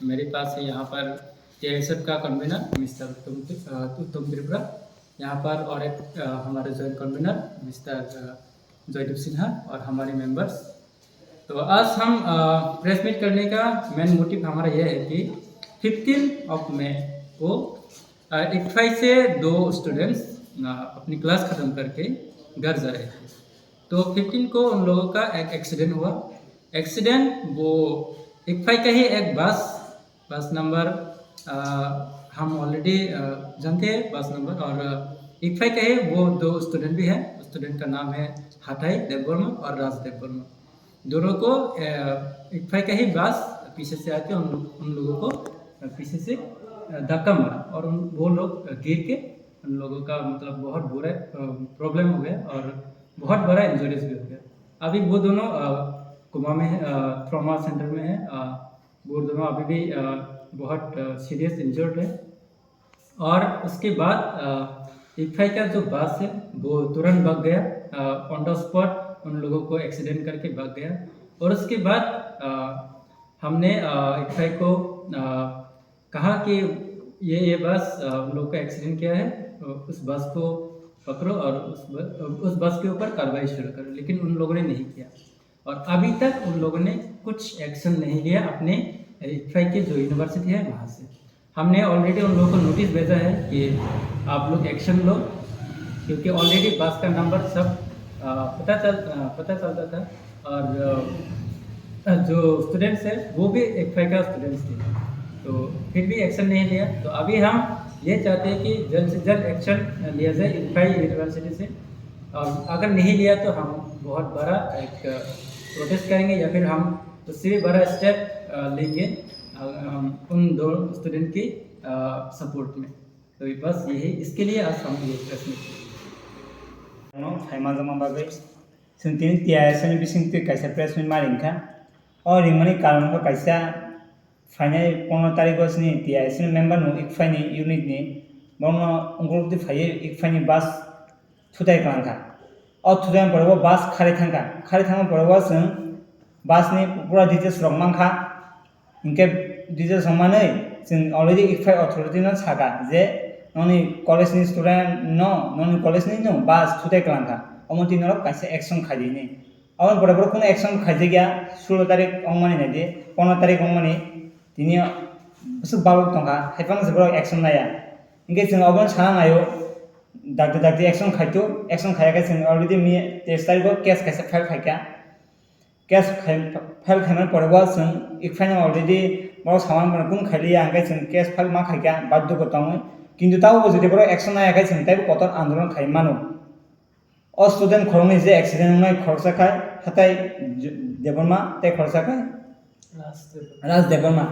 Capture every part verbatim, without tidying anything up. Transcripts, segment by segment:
मेरे पास है यहाँ पर टीआईएसएफ का कन्वीनर मिस्टर उत्तम त्रि-, अ, उत्तम त्रिपुरा, यहाँ पर और एक, अ, हमारे जॉइंट कन्वीनर मिस्टर, अ, जयदीप सिन्हा और हमारे मेंबर्स। तो आज हम, अ, प्रेस मीट करने का मेन मोटिव हमारा यह है कि फिफ्टीन ऑफ मई को, अ, इक्फाई से दो स्टूडेंट्स, अ, अपनी क्लास ख़त्म करके घर जा रहे थे। तो फिफ्टीन को उन लोगों का एक एक्सीडेंट हुआ। एक्सीडेंट, वो इक्फाई का ही एक बस, बस नंबर, अ, हम ऑलरेडी, अ, जानते हैं बस नंबर। और, अ, इक्फाई का ही वो दो स्टूडेंट भी है। स्टूडेंट का नाम है हाथाई देववर्मा और राज देववर्मा। दोनों को, अ, इक्फाई का ही बस पीछे से आके उन, उन लोगों को, अ, पीछे से, अ, धक्का मारा और उन, वो लोग, अ, गिर के उन लोगों का, मतलब, बहुत बुरा, अ, प्रॉब्लम हो गया और बहुत बड़ा इंजरीज भी हो गया। अभी वो दोनों, अ, कोमा में है, अ, ट्रॉमा सेंटर में है। अ, वो दोनों अभी भी, अ, बहुत, अ, सीरियस इंजर्ड है। और उसके बाद, अ, इक्फाई का जो बस है, वो तुरंत भाग गया। अ, ऑन द स्पॉट उन लोगों को एक्सीडेंट करके भाग गया। और उसके बाद, अ, हमने, अ, इक्फाई को, अ, कहा कि ये, ये बस, अ, उन लोग का एक्सीडेंट किया है, तो उस बस को पकड़ो और उस ब-, उस बस के ऊपर कार्रवाई शुरू करो, लेकिन उन लोगों ने नहीं किया। और अभी तक उन लोगों ने कुछ एक्शन नहीं लिया अपने इक्फाई की जो यूनिवर्सिटी है, वहाँ से। हमने ऑलरेडी उन लोगों को नोटिस भेजा है कि आप लोग एक्शन लो, क्योंकि ऑलरेडी बस का नंबर सब, अ, पता चल, अ, पता चलता था। और, अ, जो स्टूडेंट्स हैं, वो भी इक्फाई का स्टूडेंट्स थे, तो फिर भी एक्शन नहीं लिया। तो अभी हम ये चाहते हैं कि जल्द से जल्द एक्शन लिया जाए इक्फाई यूनिवर्सिटी से। और अगर नहीं लिया, तो हम बहुत बड़ा एक प्रोटेस्ट करेंगे या फिर हम उससे भी बड़ा स्टेप, अ, लेंगे, अ, हम उन दो स्टूडेंट की, अ, सपोर्ट में। तो बस यही, इसके लिए आज हम ये प्रेस मीट किया। Ano phaima jama bagwi chwng tini T I S ni bisingtwi kaisa press meet ma ringkha. O ringmani karon wngkha kaisa phainai pondro tarikgo chini T I S ni member no, ikhwai ni unit ni, borokno ungkulukti phaiwi ikhwai ni bus thutai kwlangkha. O thutai pore o bus khari thangkha, khari thangma pore o chwng bus ni pura details rok mankha. Hinkhe details rok manwi chwng already ikhwai authority no sakha je noni college ni student no, noni college ni no bus thutai kwlangkha, omo twi norok kaisa action khaidi hinwi. Aboni pore borok kunu action khaijakya, sulo tarik wngmani naidi, pondro tarik wngmani, tini bwswk balwk tongkha, haiphano se borok action naiya. Hinkhe chwng obono sana naio, dakti dakti action khaito, action khaiya khe chwng already mi teis tarikgo case kaisa file khaikha. Case khai-, file khaimani pore bo chwng ikhwai no already borok samani pore kunu khailiya, hinkhe chwng case file ma khaikha badhyo ko tongwi. Kintu tabukbo jodi borok action naiya khe chwng teibo kotor andolon khai mano. O student khoroknwi je accident wngnai, khoroksa khai Hatai J-, Debbarma tei khoroksa khai Raj Debbarma. Raj Debbarma.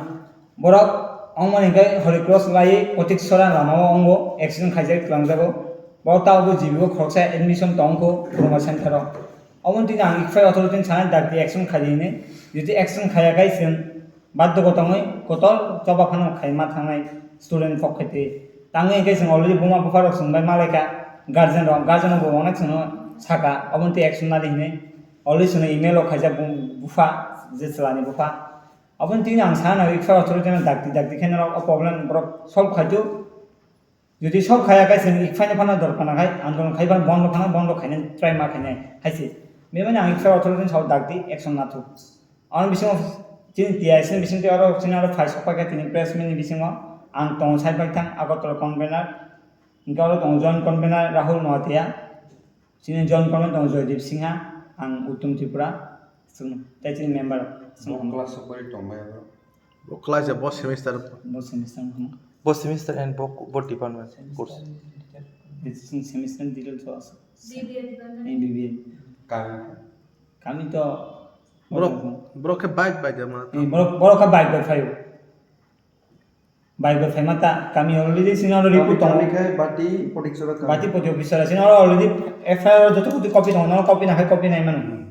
Borok wngmani hinkhe Holy Cross laiwi Kotik Sora lamao wngo, accident khaijak twlangjago. Bo tabukbo G B o khoroksa admission tongkho trauma center o. Omo tini ang ikhwai authority ni sanai dakti action khaidi hinwi. Jodi action khaiya khai chwng badhyo ko tongwi kotor choba phano khaima thangnai student pokhe twi. Tangwi hinkhe chwng already buma bupha rok chwng bai malaikha, guardian rok, guardian rok bo onek chwngno saka, obo twi action nadi hinwi. Already chwngno email rok khaijak bu-, bupha, je chwlani bupha. Obo twi ang sana nai ikhwai authority no dakti dakti khe norok o problem borok solve khaito. Jodi solve khaiya khe chwng ikhwai no phano dorkar nang khai, andolon khaiba bondo phano bondo khainai try ma khainai hai se. Bebani ang ikhwai authority ni sao dakti action nathok. Ani bisingo chini T I S ni bisingtwi aro chini aro phai sokphaikha tini press meet ni bisingo ang tongo sai paithang Agartala convener, hinkhe aro tongo joint convener Rahul Noatia, chini joint convener tongo Joydeep Singha, ang Uttom Tripura, chwng tei chini member chwng Bo tong. Class o pori tongmani abo. Bo class ya, bo semester. Bo semester wngkha. Bo semester and bo, bo department course. Chwng semester details o aswk. M B B A. Kami. Kami to borok, borok khe bike bai de ma. Eh, borok, borok khe bike bai phaio. Bike bai phaima ta kami already sini oro report tongo. Kami khai bati potik sora kami. Bati potik officer sini oro already F I R joto kuti copy tongo, no copy na khai copy nai mano.